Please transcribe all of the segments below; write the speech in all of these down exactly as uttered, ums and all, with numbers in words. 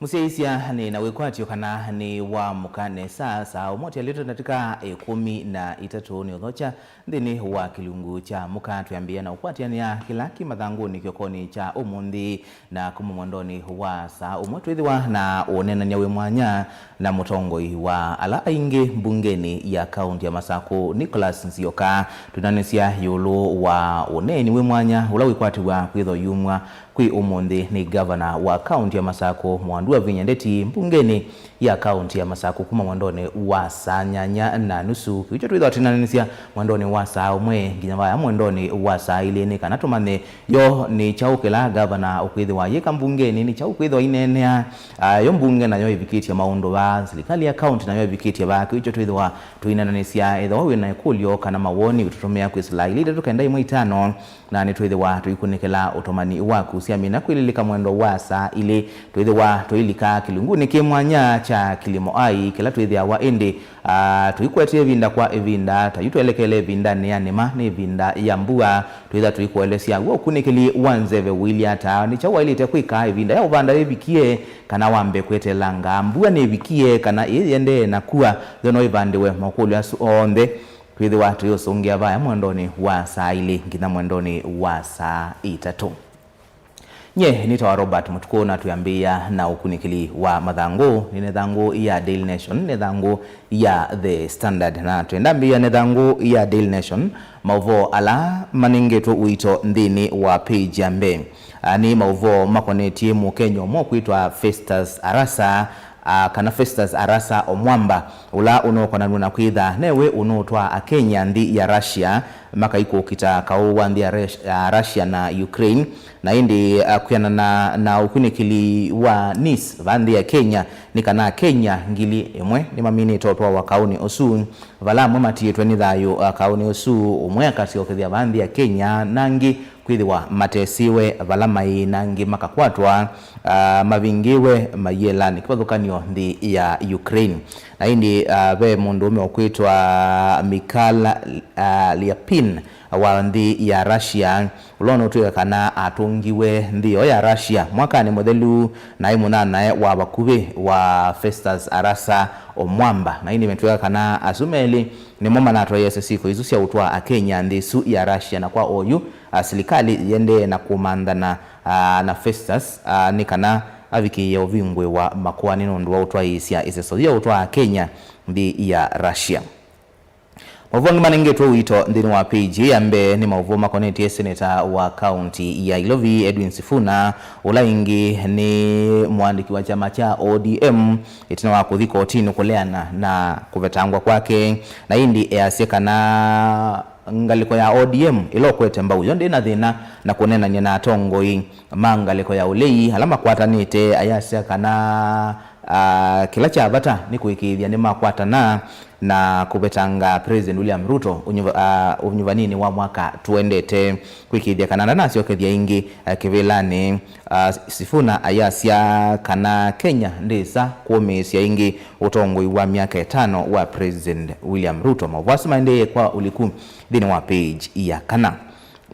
Mũsyaĩĩsya nĩ na wĩkwatyo kana nĩ waamũka nesa saa ũmwe ũtialĩte ndatĩka ĩkũmi na itatũ nĩ ũthokya nthĩnĩ wa kĩlungu kya mũka. Twĩambĩĩa na ũkwatĩanĩa kĩla kĩ mathangũnĩ kĩokonĩ kya ũmũnthĩ. Na kuma mwendonĩ wa saa ũmwe twĩthĩwa na ũneenany'a wĩ mwanya na mũtongoi wa ala aingĩ mbungenĩ ya kaunti ya Masakũ, Nicholas Nzioka. Twĩnanĩsya ĩũlũ wa ũneeni wĩ mwanya ũla wĩkwatĩw'a kwĩthwa yumw'a kwĩ ũmũnthĩ nĩ ngavana wa kaunti ya Masakũ, Mwandu Wavinya Ndeti, mbungenĩ ya kaunti ya Masakũ kuma mwendonĩ wa saa nyanya na nusu. Kĩu kyo twĩthwa twĩnanĩsya mwendonĩ wa saa ũmwe nginya vaya mwendonĩ wa saa ilĩ, nĩ kana tũmanye yo nĩ kyaũ kĩla ngavana ũkwĩthĩwa yĩka mbungenĩ, nĩ kyaũ kwĩthĩwa ineenea, ah, yo mbunge nayo ĩvikĩtye maũndũ vaa, silikalĩ ya kaunti nayo ĩvikĩtye vaa. Kĩu kyo twĩthĩwa tũinananĩsya. Ethĩwa wĩ na ĩkũlyo kana mawoni, ũtũtũmĩa kwĩsĩla ilĩ itatũ kenda ĩmwe itano, na nĩtwĩthĩwa tũikunĩkĩla ũtũmani waku. Syamina kwĩlĩlĩka mwendo wa saa ilĩ, twĩthĩwa tũilika kĩlungunĩ kĩ mwanya kya Kilimo Ai, kĩla twĩthĩawa ĩndĩ, ah, tũikwetye ĩvinda kwa ĩvinda. Ta yu twelekele ĩvindanĩ ya nĩma, nĩ ĩvinda ya mbua. Twĩthĩwa tũikũelesya w'o ũkunĩkĩli wa nzeve ũilyĩ ata, nĩ kyaũ waĩlĩte kwĩka ĩvinda ya ũvanda yĩvikie, kana wambe kwetelanga mbua nĩvikie, kana ĩĩ yĩendee na kua, yo no ĩvandĩwe. Makũlyo asu onthe twĩthĩwa tũiũsũngĩa vaya mwendonĩ wa saa ilĩ nginya mwendonĩ wa saa itatũ. Nye nĩtawa Robert Mũtukũ, na twĩambĩĩa na ũkunĩkĩli wa mathangũ. Nĩ nethangũ ya Daily Nation, nethangũ ya The Standard, na twendambĩĩa nethangũ ya Daily Nation, maũvoo ala manengetwe ũito nthĩnĩ wa page ya mbee. Aa nĩ maũvoo makonetye Mũkenya ũmwe ũkwĩtwa Festus Arasa, ah, kana Festus Arasa Omwamba, ũla ũnookonanw'a na kwĩtha newe ũnootwaa Akenya nthĩ ya Russia, makaikũkita kaũ wa nthĩ ya Rus-, ya Russia na Ukraine. Na ĩndĩ, ah, kwĩanana na ũkunĩkĩli wa Nice va nthĩ ya Kenya, nĩ kana Akenya ngili ĩmwe nĩmaminĩte ũtwawa kaũnĩ ũsu, vala amwe matiĩtwe nĩ thayũ, ah, kaũnĩ ũsu, ũmwe akasyokethya va nthĩ ya Kenya, na angĩ kwĩthĩwa matesiwe vala maĩ, na angĩ makakwatwa, ah, mavingĩwe maiĩlanĩ kĩvathũkany'o nthĩ ya Ukraine. Na ĩndĩ, ah, ve mũndũũme ũkwĩtwa Mikhail, ah, Lyapin wa nthĩ ya Russia, ũla ũnũtwĩka kana atũngiwe nthĩ yoo ya Russia mwakanĩ mũthelu, na aĩ mũnyanyae wa vakuvĩ wa Festus Arasa Omwamba. Na ĩndĩ metwĩka kana asu melĩ nĩmo manatwaĩasya syĩko isu sya ũtwaa Akenya nthĩ ĩsu ya Russia, na kwa oyu, a, silikalĩ yĩendee na kũmanthana, a, na Festus, a, nĩ kana avikĩĩe ũvingũĩwa makoani nũndũ wa ũtwaĩĩsya ĩseso ya ũtwaa Akenya nthĩ ya Russia. Maũvoo angĩ manengetwe ũito nthĩnĩ wa page ya mbee nĩ maũvoo makonetye seneta wa kaunti ya Ilovi, Edwin Sifuna, ũla ĩngĩ nĩ mũandĩki wa kyama kya O D M, ĩtina wa kũthi kotinĩ kũleana na kũvetangwa kwake. Na ĩndĩ easya kana ngalĩko ya O D M ĩla ũkwete mbau yo ndĩ na thĩna na kũneenany'a na atongoi ma ngalĩko ya ũlei ala makwatanĩte, ayasya kana, ah, kĩla kya vata nĩ kũĩkĩĩthya nĩmakwatana na kũvetanga President William Ruto ũnyuva-, ah, ũnyuvaninĩ wa mwaka tũendete, kũĩkĩĩthya kana ndanasyokethya ĩngĩ, ah, kĩvĩlanĩ. Ah, Sifuna ayasya kana Kenya ndĩsa kũũmĩĩsya ĩngĩ ũtongoi wa myaka ĩtano wa President William Ruto. Maũvoo asu maendee kwa ũliku nthĩnĩ wa page ya kana.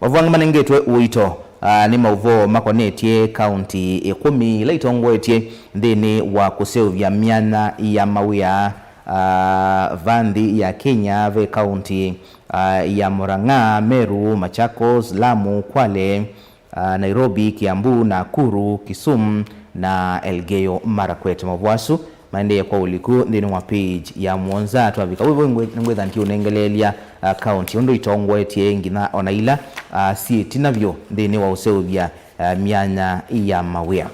Maũvoo angĩ manengetwe ũito, ah, nĩ maũvoo makonetye kaunti ĩkũmi ila itongoetye nthĩnĩ wa kũseũvya myanya ya mawĩa, ah, va nthĩ ya Kenya. Ve kaunti, ah, ya Murang'a, Meru, Machakos, Lamu, Kwale, ah, Nairobi, Kiambu, Nakuru, Kisumu na Elgeyo Marakwet. Maũvoo asu maendee kwa ũliku nthĩnĩ wa page ya mũonza. Twavika vau, ngwĩ-, nĩngwĩtha ndiũnengeleelya, ah, kaunti ũndũ itongoetye nginya ona ila, ah, syĩ ĩtina vyũ nthĩnĩ wa ũseũvya, ah, myanya ya mawĩa.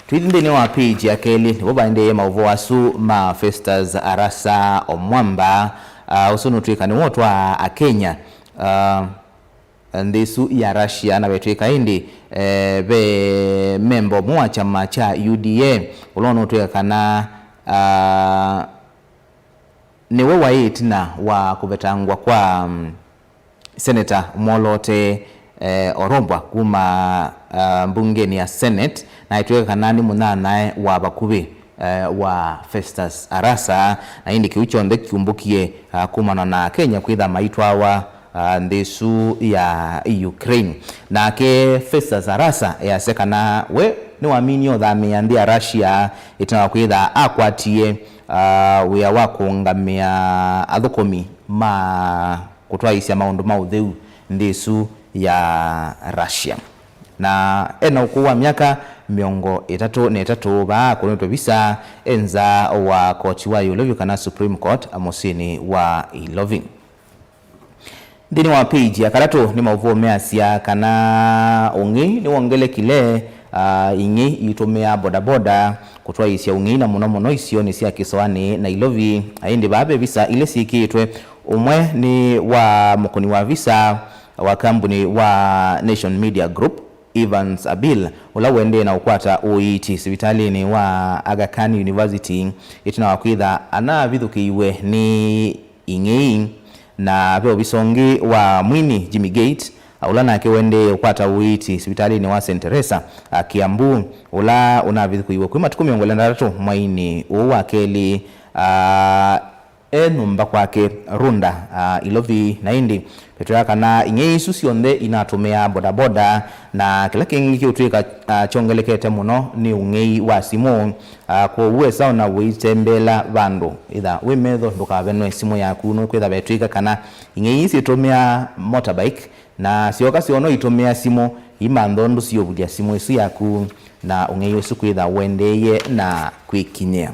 Tũithi nthĩnĩ wa page ya kelĩ, nĩvo vaendee maũvoo asu ma Festus Arasa Omwamba, ah, ũsu nũtwĩka nĩwotwaa Akenya, ah, nthĩ ĩsu ya Russia, na vetwĩka ĩndĩ, eh, ve memba ũmwe wa kyama kya U D A, ũla ũnũtwĩka kana, ah, nĩwe waĩ ĩtina wa kũvetangwa kwa, mm, seneta mwoloote, eh, Orobwa kuma, ah, mbungenĩ ya Senate, na aitwĩka kana nĩ mũnyanyae wa vakuvĩ, eh, wa Festus Arasa, na ĩndĩ kĩu kyonthe kyumbũkie, ah, kumana na Akenya kwĩtha maitwawa, ah, nthĩ ĩsu ya Ukraine. Nake Festus Arasa easya kana we nĩwaminie ũthamĩa nthĩ ya Russia ĩtina wa kwĩtha akwatie, ah, wĩa wa kũũngamĩa athũkũmi ma kũtwaĩĩsya maũndũ ma ũtheu nthĩ ĩsu ya Russia. Na ena ũkũũ wa myaka mĩongo ĩtatũ na ĩtatũ, vaa akũnĩtwe visa e nza wa koti wa ĩũlũ vyũ kana Supreme Court mũsyĩnĩ wa Ilovi. Nthĩnĩ wa page ya katatũ nĩ maũvoo measya kana ũng'ei nĩwongelekile, ah, ing'ei iitũmĩaa bodaboda kũtwaĩĩsya ũng'ei na mũno mũno isionĩ sya kĩsoanĩ na Ilovi. Na ĩndĩ vaa ve visa ilĩ syĩkĩĩtwe. Ũmwe nĩ wa mũkũni wa visa wa kambuni wa Nation Media Group, Evans Abil, ũla ũendee na ũkwata ũiiti sivitalĩnĩ wa Aga Khan University ĩtina wa kwĩtha anavithũkĩiwe nĩ ing'ei. Na ve ovisa ũngĩ wa mwini, Jimmy Gate, ũla nake ũendee ũkwata ũiiti sivitalĩnĩ wa Saint Teresa, a, Kiambu, ũla ũnavithũkĩiwe kwĩ matukũ mĩongo ĩlĩ na thanthatũ mweinĩ ũũ wa kelĩ, a, e nyũmba kwake Runda, a, Ilovi. Na ĩndĩ vetwĩa kana ing'ei isu syonthe inatũmĩaa bodaboda, na kĩla kĩngĩ kĩũtw'ĩka, a, kyongelekete mũno nĩ ũng'ei wa simũ. A, kwoou esa ona ũitembeela vandũ, ĩtha wĩ metho ndũkavenwe simũ yaku, nũkwĩtha vetw'ĩka kana ing'ei ii syĩtũmĩaa motorbike, na syoka syona ũitũmĩa simũ, imantha ũndũ siũvulya simũ ĩsu yaku, na ũng'ei ũsu kwĩtha ũendeeye na kwĩkinyĩa.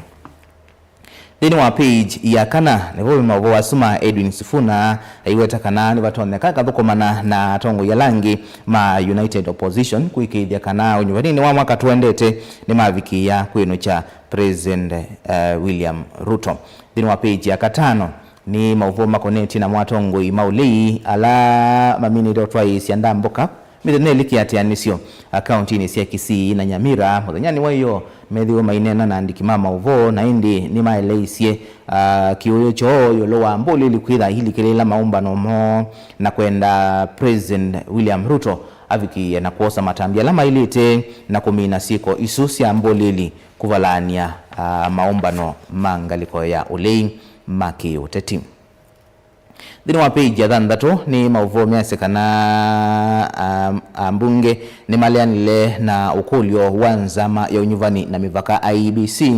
Nthĩnĩ wa page ya kana, nĩvo wĩ maũvoo asu ma Edwin Sifuna aiweta kana nĩvatonyeka akathũkũmana na atongoi ala angĩ ma United Opposition kũĩkĩĩthya kana ũnyuvaninĩ wa mwaka tũendete nĩmavikĩĩa kwĩnũkya President, eh, William Ruto. Nthĩnĩ wa page ya katano nĩ maũvoo makonetye namo atongoi ma ũlei ala maminĩte ũtwaĩĩsya ndambũka mĩthenya ĩlĩ kĩatĩanĩsyo akauntinĩ sya Kisii na Nyamira mũthenyanĩ wa ĩyoo, methĩwe maineena na andĩki ma maũvoo, na ĩndĩ nĩmaeleisye, ah, kĩũyũ kyoo ĩũlũ wa mbũlĩli kwĩtha ilikĩlĩĩla maũmbano moo na kwenda President William Ruto avikĩĩe na kwosa matambya ala maĩlĩte na kũmina syĩko isu sya mbũlĩli kũvalaany'a, ah, maũmbano ma ngalĩko ya ũlei ma kĩũteti. Nthĩnĩ wa page ya thanthatũ nĩ maũvoo measya kana, um, ambunge nĩmaleanile na ũkũlyo wa nzama ya ũnyuvani na mĩvaka, I E B C,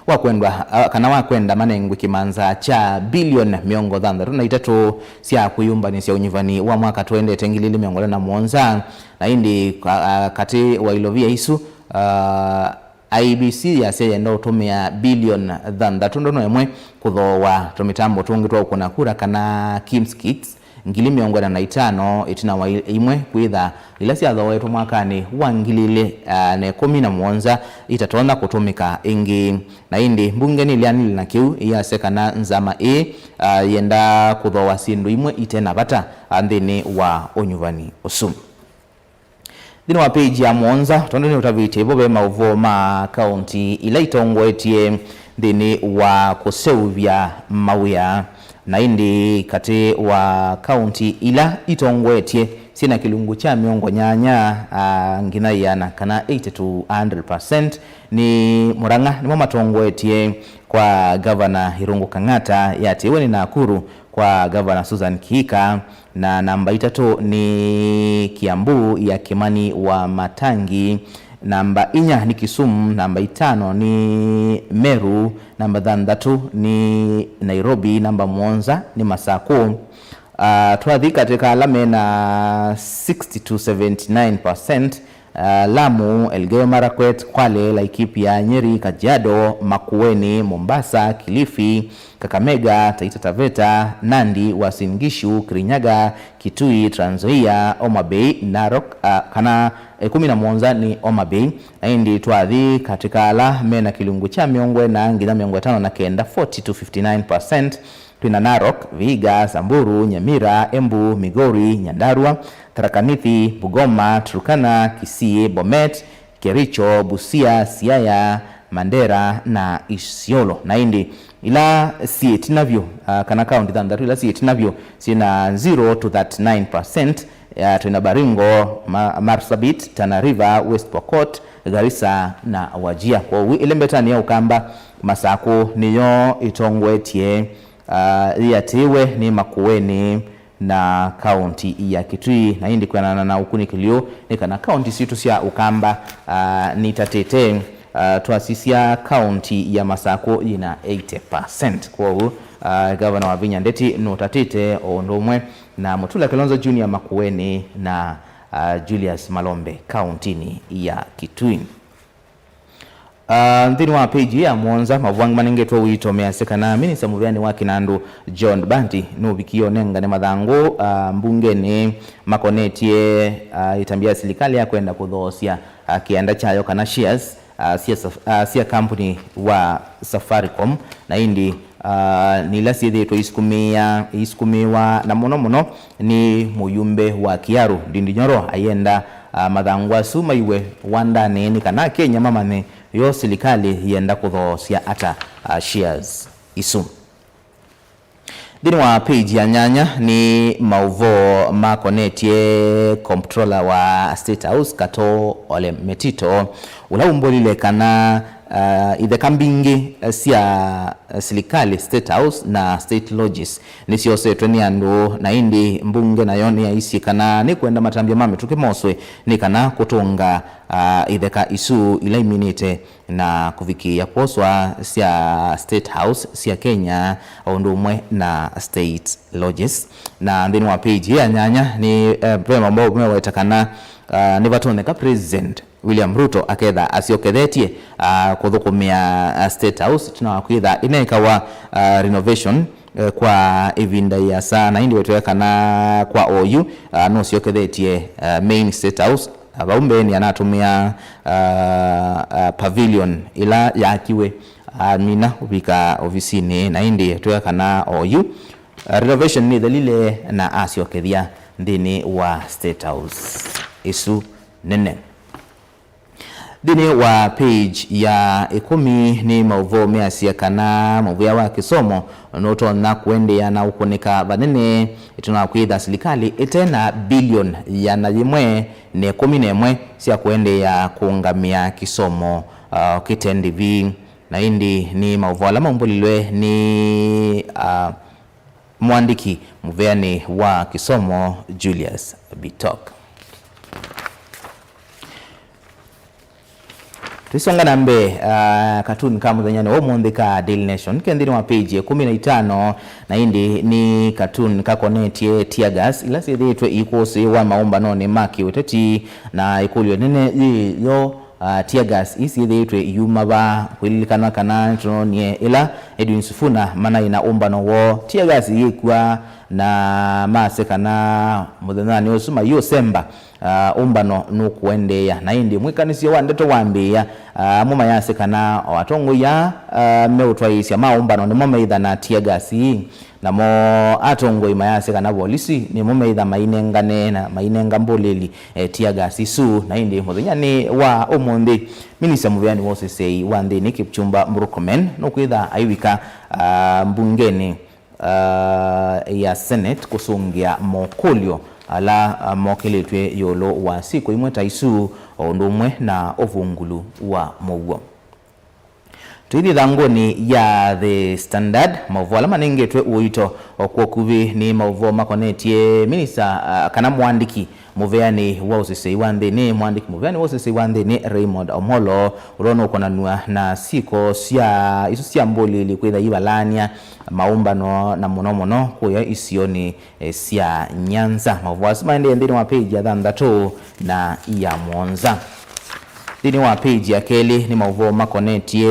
wa kwendwa, a, kana wa kwenda manengwe kĩmanza kya bilioni mĩongo thanthatũ na itatũ sya kwĩyũmbanĩsya ũnyuvani wa mwaka tũendete ngili ilĩ mĩongo ĩlĩ na mũonza. Na ĩndĩ, a, a, katĩ wa ilovia isu, a, I E B C yasya yenda ũtũmĩa bilioni thanthatũ ndono ĩmwe kũthooa tũmĩtambo tũngĩ twa ũkũna kura kana KIMS kits ngili mĩongo ĩna na itano ĩtina wa i-, imwe kwĩtha ila syathoowetwe mwakanĩ wa ngili ilĩ na ĩkũmi na mũonza itatonya kũtũmĩka ĩngĩ. Na ĩndĩ mbunge nĩleanile na kĩu, ĩyasya kana nzama ĩĩ, a, yenda kũthooa syĩndũ imwe ite na vata, a, nthĩnĩ wa ũnyuvani ũsu. Nthĩnĩ wa page ya mũonza, tondũ nĩ ũtavĩtye vo ve maũvoo ma kaunti ila itongoetye nthĩnĩ wa kũseũvya mawĩa, na ĩndĩ katĩ wa kaunti ila itongoetye syĩ na kĩlungu kya mĩongo nyanya, a, nginya ĩana kana eighty to a hundred percent nĩ Murang'a nĩmo matongoetye kwa Gavana Irungu Kang'ata, yatĩĩwe nĩ Nakuru kwa Gavana Susan Kihika, na namba itatũ nĩ Kiambu ya Kimani wa Matangi, namba inya nĩ Kisumu, namba itano nĩ Meru, namba thanthatũ nĩ Nairobi, namba mũonza nĩ Masaku. Ah, twathi katĩ ka ala mena sixty to seventy nine percent, ah, Lamu, Elgeyo Marakwet, Kwale, Laikipia, Nyeri, Kajiado, Makueni, Mombasa, Kilifi, Kakamega, Taita Taveta, Nandi, Uasin Gishu, Kirinyaga, Kitui, Trans Nzoia, Homa Bay, Narok, ah, kana ĩkũmi na mũonza nĩ Homa Bay. Na ĩndĩ twathi katĩ ka ala mena kĩlungu kya mĩongo ĩna nginya mĩongo ĩtano na kenda, forty to fifty nine percent, twĩna Narok, Vihiga, Samburu, Nyamira, Embu, Migori, Nyandarua, Tharaka Nithi, Bungoma, Turkana, Kisii, Bomet, Kericho, Busia, Siaya, Mandera na Isiolo. Na ĩndĩ ila syĩ ĩtina vyũ, ah, kana kaunti thanthatũ ila syĩ ĩtina vyũ syĩna zero to thirty nine percent, ah, twĩna Baringo, Ma-, Marsabit, Tana River, West Pokot, Garissa na Wajir. Kwoou ĩlĩ mbetanĩ ya Ũkamba, Masaku nĩyo ĩtongoetye, ah, yĩatĩĩwe nĩ Makueni na kaunti ya Kitui. Na ĩndĩ kwĩanana na ũkunĩkĩli ũũ, nĩ kana kaunti sitũ sya Ũkamba, ah, nitatĩte, ah, twasisya kaunti ya Masakũ yĩna eighty percent. Kwoou, ah, ngavana Wavinya Ndeti nũtatĩte o ũndũ ũmwe na Mutula Kilonzo Junior Makueni na, ah, Julius Malombe kauntinĩ ya Kitui. Ah, nthĩnĩ wa page ya mũonza, mavũangi manengetwe ũito measya kana minista mũvĩanĩ wa kĩnandũ John Mbadi nũvikie ũnengane mathangũ, ah, mbungenĩ makonetye, ah, ĩtambya ya silikalĩ ya kwenda kũthoosya, ah, kĩanda kyayo kana shares, ah, sya saf-, ah, sya kambuni wa Safaricom, na ĩndĩ, ah, nĩ ila syĩthĩĩtwe isukumĩa-, isukumĩĩwa na mũno mũno nĩ mũyumbe wa Kiaru Ndindi Nyoro ayenda, ah, mathangũ asu maiwe wandanĩ nĩ kana Kenya mamanye yo silikalĩ yenda kũthoosya ata, ah, shares isu. Nthĩnĩ wa page ya nyanya nĩ maũvoo makonetye comptroller wa State House Kato Ole Metito, ũla umbũlile kana, ah, itheka mbingĩ sya silikalĩ, State House na State Lodges, nĩsyosetwe nĩ andũ, na ĩndĩ mbunge nayo nĩyaisye kana nĩkwenda matambya ma mĩtũkĩ moswe nĩ kana kũtũnga, ah, itheka isu ila iminĩte na kũvikĩĩa kwoswa sya State House sya Kenya o ũndũ ũmwe na State Lodges. Na nthĩnĩ wa page ya nyanya nĩ, eh, ve mambo meweta kana, ah, nĩvatonyeka President William Ruto aketha asyokethetye, ah, kũthũkũmĩa, ah, State House ĩtina wa kwĩtha ĩnekawa, ah, renovation, eh, kwa ĩvinda ĩasa, na ĩndĩ wetweka kana kwa oyu, ah, nũsyokethetye, ah, main State House. Ah, vau mbeenĩ anatũmĩa, ah, ah, pavilion ĩla yakiwe, amina ũvika ovisinĩ, na ĩndĩ tweka kana oyu, ah, renovation nĩthelile na asyokethya nthĩnĩ wa State House ĩsu nene. Nthĩnĩ wa page ya ĩkũmi nĩ maũvoo measya kana mũvĩa wa kĩsomo nũtonya kũendeea na ũkũnĩka vanene ĩtina wa kwĩtha silikalĩ ĩte na bilioni ĩana yĩmwe na ĩkũmi na ĩmwe sya kũendeea kũũngamĩa kĩsomo, ah, kĩte ndĩvi. Na ĩndĩ nĩ maũvoo ala maumbũlilwe nĩ, ah, mũandĩki mũveanĩ wa kĩsomo Julius Bitok. Tũisonga na mbee, ah, katuni ka mũthenyanĩ wa ũmũnthĩ ka Daily Nation ke nthĩnĩ wa page ya ĩkũmi na itano, na ĩndĩ nĩ katuni kakonetye tear gas ila syĩthĩĩtwe iikũsĩĩwa maũmbanonĩ ma kĩũteti, na ĩkũlyo nene yĩ yo, ah, tear gas ii syĩthĩĩtwe iyuma va? Kwĩlilikanwa kana nĩtũnoonie ĩla Edwin Sifuna manaĩ na ũmbano woo, tear gas iyĩkw'a, na masya kana mũthenyanĩ ũsu mayĩũsemba, ah, ũmbano nũkũendeea. Na ĩndĩ mwĩkanĩsyo wa ndeto wambĩĩa, ah, amwe mayasya kana o atongoi aa, ah, meũtwaĩĩsya ma ũmbano nĩmo meĩtha na tear gas ii. Namo atongoi mayasya kana volisi nĩmo meĩtha mainengane na mainenga mbũlĩli, eh, tear gas isu. Na ĩndĩ mũthenyanĩ wa ũmũnthĩ, minista mũveanĩ wa ũseseĩ wa nthĩnĩ Kipchumba Murkomen nũkwĩtha aivika, ah, mbungenĩ, ah, ya Senate kũsũngĩa mokũlyo ala, ah, mokĩlĩtw'e ĩũlũ wa syĩko imwe ta isu, o ũndũ ũmwe na ũvungũlu wa mũuo. Tũithi ĩthangũnĩ ya The Standard, maũvoo ala manengetwe ũito o kwa ũkuvĩ nĩ maũvoo makonetye minista, ah, kana mũandĩki mũveanĩ wa ũseseĩ wa nthĩnĩ, mũandĩki mũveanĩ wa ũseseĩ wa nthĩnĩ Raymond Omolo, ũla ũnũkonanw'a na syĩko sya, isu sya mbũlĩli kwĩtha ivalany'a maũmbano, na mũno mũno kũya isionĩ, eh, sya Nyanza. Maũvoo asu maendee nthĩnĩ wa page ya thanthatũ na ya mũonza. Nthĩnĩ wa page ya kelĩ nĩ maũvoo makonetye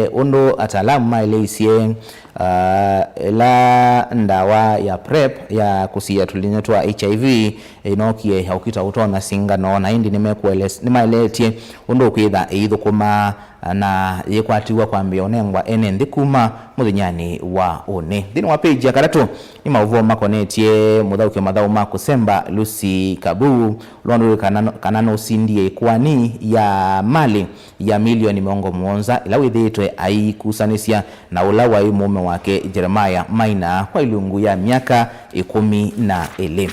ũndũ ataalamu maeleisye, ah, ĩla ndawa ya PrEP ya kũsiĩa tũlinyũ twa H I V ĩnokie ya ũkita ũtonya singano, na ĩndĩ nĩmekũeles-, nĩmaeleetye ũndũ ũkwĩtha ĩithũkũma na yĩkwatiwa kwambĩĩa ũnengwa ene nthĩ kuma mũthenyanĩ wa ũnĩ. Nthĩnĩ wa page ya katatũ nĩ maũvoo makonetye mũthaũki wa mathaũ ma kũsemba Lucy Kabu, ũla ũndũ kana, kana nũsindie ĩkoani ya malĩ ya milioni mĩongo mũonza ĩla wĩthĩĩtwe aikusanĩsya na ũla waĩ mũũme wake Jeremiah Maina kwa ilungu ya myaka ĩkũmi na ĩlĩ.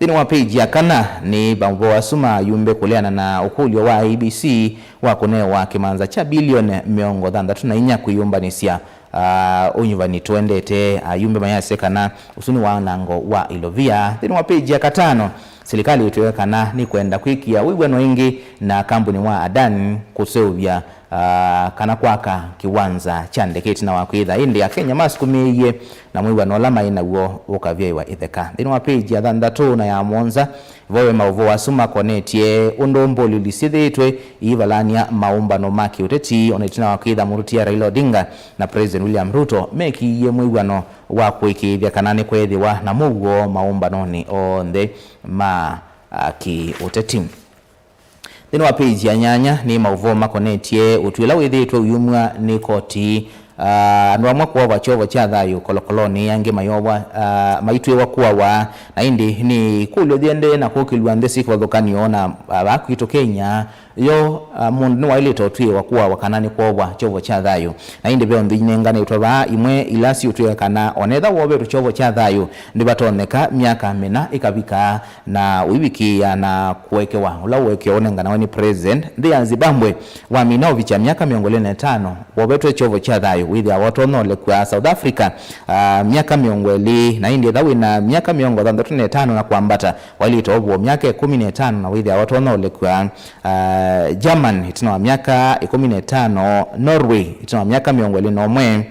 Nthĩnĩ wa page ya kana nĩ maũvoo asu ma ayumbe kũleana na ũkũlyo wa I E B C wa kũnewa kĩmanza kya bilioni mĩongo thanthatũ na inya kwĩyũmbanĩsya ah, ũnyuvani tũendete, ayumbe mayasya kana ũsu nĩ wanango wa ilovia. Nthĩnĩ wa page ya katano, silikalĩ ĩtwĩe kana nĩkwenda kwĩkĩa wĩw'ano ĩngĩ na kambuni wa Adani kũseũvya, ah, kana kwaka kĩwanza kya ndeke ĩtina wa kwĩtha ĩndĩ Akenya masukumĩĩie na mwĩw'ano ũla maĩ naw'o ũkavyaĩwa ĩtheka. Nthĩnĩ wa page ya thanthatũ na ya mũonza, vo ve maũvoo asu makonetye ũndũ mbũlili syĩthĩĩtwe iivalany'a maũmbano ma kĩũteti o na ĩtina wa kwĩtha mũtũtia Raila Odinga na President William Ruto mekiie mwĩw'ano wa kũĩkĩĩthya kana nĩkweethĩwa na mũuo maũmbanonĩ onthe ma, ah, kĩũteti. Nthĩnĩ wa page ya nyanya nĩ maũvoo makonetye ũtwi ũla wĩthĩĩtwe ũyumw'a nĩ koti, ah, andũ amwe kũovwa kyovo kya thayũ kolokolonĩ, angĩ mayovwa, ah, maitw'ĩwa kũawa. Na ĩndĩ nĩ ikũlyo thiendee na kũkĩlw'a nthĩ syĩ kĩvathũkany'o na, ah, vaa kwitũ Kenya, yo, ah, mũndũ nĩwaĩlĩte ũtw'ĩĩwa kũawa kana nĩ kwovwa kyovo kya thayũ. Na ĩndĩ ve nthĩ inenganĩtwe vaa imwe ila siũtw'ĩka kana onetha wovetwe kyovo kya thayũ, ndĩvatonyeka myaka mĩna ĩkavika na ũivikĩĩa na kũekewa ũla ũekeo ũnenganawe nĩ President. Nthĩ ya Zimbabwe, wamina ũvikya myaka mĩongo ĩlĩ na ĩtano wovetwe kyovo kya thayũ wĩthĩawa ũtonya ũlekwa. South Africa, ah, myaka mĩongo ĩlĩ, na ĩndĩ etha wĩna myaka mĩongo thanthatũ na ĩtano na kwambata, waĩlĩte ũvũo myaka ĩkũmi na ĩtano na wĩthĩawa ũtonya ũlekwa. Ah, German, ĩtina wa myaka ĩkũmi na ĩtano, Norway, ĩtina wa myaka mĩongo ĩlĩ na ũmwe,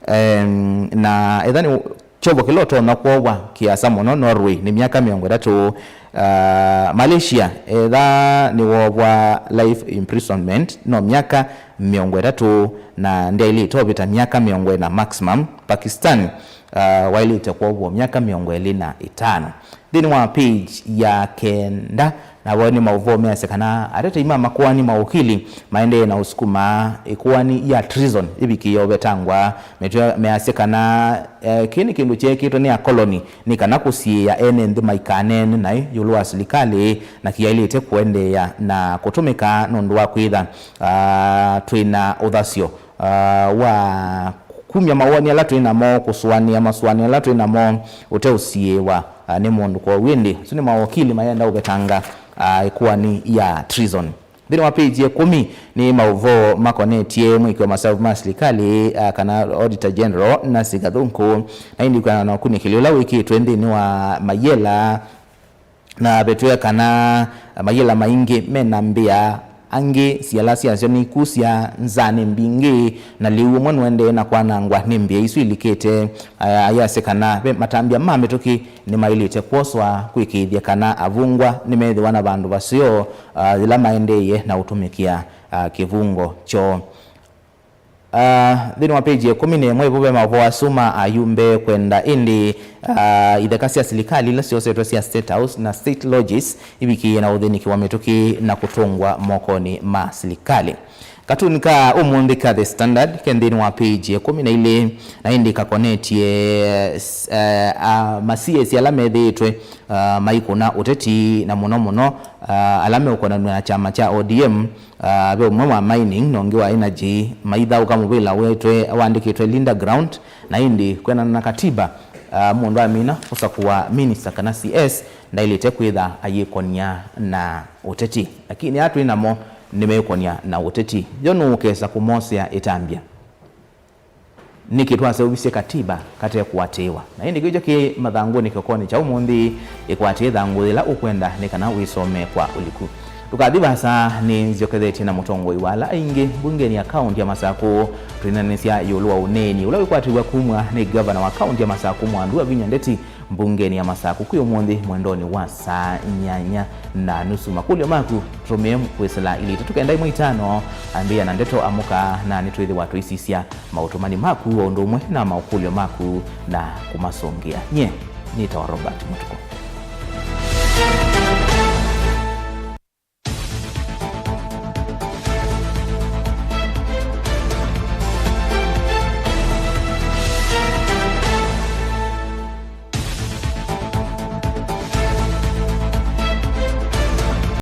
em, na etha nĩ kyovo kĩla ũtonya kwovwa kĩasa mũno Norway nĩ myaka mĩongo ĩtatũ. Ah, Malaysia, etha nĩwovwa life imprisonment, no myaka mĩongo ĩtatũ, na ndyaĩlĩte ũvĩta myaka mĩongo ĩna maximum. Pakistan, ah, waĩlĩte kwovwa myaka mĩongo ĩlĩ na ĩtano. Nthĩnĩ wa page ya kenda, navo nĩ maũvoo measya kana atetei ma makoani, mawokili, maendee na ũsukuma ĩkoani ya treason ĩvikĩe ũvetangwa. Mĩtwe measya kana, eh, kĩĩ nĩ kĩndũ kyeekĩtwe nĩ akoloni nĩ kana kũsiĩĩa ene nthĩ maikaneene naĩ ĩũlũ wa silikalĩ, na kĩyaĩlĩte kũendeea na kũtũmĩka nũndũ wa kwĩtha, ah, twĩ na ũthasyo, ah, wa kumya mawoni ala twĩ namo, kũsũanĩa masũanĩo ala twĩ namo ũteũsiĩĩwa, ah, nĩ mũndũ. Kwoou ĩndĩ, asu nĩ mawokili mayenda ũvetanga, ah, ĩkoani ya treason. Nthĩnĩ wa page ya ĩkũmi nĩ maũvoo makonetye mwĩkĩo masavu ma silikalĩ, ah, kana Auditor General Nancy Gathungu, na ĩndĩ kwĩanana na ũkunĩkĩli ũla wĩkĩtwe nthĩnĩ wa mayela, na vetw'e kana mayela maingĩ me na mbĩa, angĩ siala syasyo nĩ ikusya, nzaa nĩ mbingĩ, na lĩu ũmwe nũendee na kwanangwa nĩ mbĩa isu ilikĩte. Aya ayasya kana ve matambya ma mĩtũkĩ nĩmaĩlĩte kwoswa kwĩkĩĩthya kana avungwa nĩmethĩwa na vandũ vaseo, ah, yĩla maendeeie na ũtũmĩkĩa, ah, kĩvungo kyoo. Ah, nthĩnĩ wa page ya ĩkũmi na ĩmwe vo ve maũvoo asu ma ayumbe kwenda ĩndĩ, ah, itheka sya silikalĩ ila syosetwe sya State House na State Lodges ivikĩĩe na ũthĩnĩki wa mĩtũkĩ na kũtũngwa mokonĩ ma silikalĩ. Katuni ka ũmũnthĩ ka The Standard ke nthĩnĩ wa page ya ĩkũmi na ilĩ, na ĩndĩ kakonetye, s-, eh, a, masiesi ala methĩĩtwe, ah, maikũna ũteti, na mũno mũno, ah, ala meũkonanw'a na kyama kya O D M, ah, ve ũmwe wa mining na ũngĩ wa energy, maithaũka mũvĩla wetwe, wandĩkĩtwe Linda Ground, na ĩndĩ kwĩanana na katiba, ah, mũndũ amina kũsakũa minista kana C S, ndaĩlĩte kwĩtha ayĩkonia na ũteti. Lakini aa twĩ namo nĩmeũkonia na ũteti. Yo nũũ ũkesa kũmosea ĩtambya? Nĩkĩ twaseũvisye katiba kate kũatĩĩwa? Na ĩndĩ kĩu kyo kĩ mathangũnĩ kĩokonĩ kya ũmũnthĩ. Ĩkwatĩe ĩthangũ yĩla ũkwenda nĩ kana wĩsome kwa ũliku. Ndũkathi vaasa, nĩnzyokethetye na mũtongoi wa ala aingĩ mbungenĩ ya kaũnti ya Masakũ. Twĩnanĩsya ĩũlũ wa ũneeni ũla wĩkwatĩw'a kumw'a nĩ ngavana wa kaũnti ya Masakũ, Mwandu Wavinya Ndeti, mbungenĩ ya Masakũ kwĩ ũmũnthĩ mwendonĩ wa saa nyanya na nusu. Makũlyo maku tũtũmĩe kwĩsĩla ilĩ itatũ kenda ĩmwe itano, ambĩĩa na ndeto amũka, na nĩtwĩthĩwa tũisisya maũtũmani maku o ũndũ ũmwe na maũkũlyo maku na kũmasũngĩa. Nyie nĩtawa Robert Mũtuku.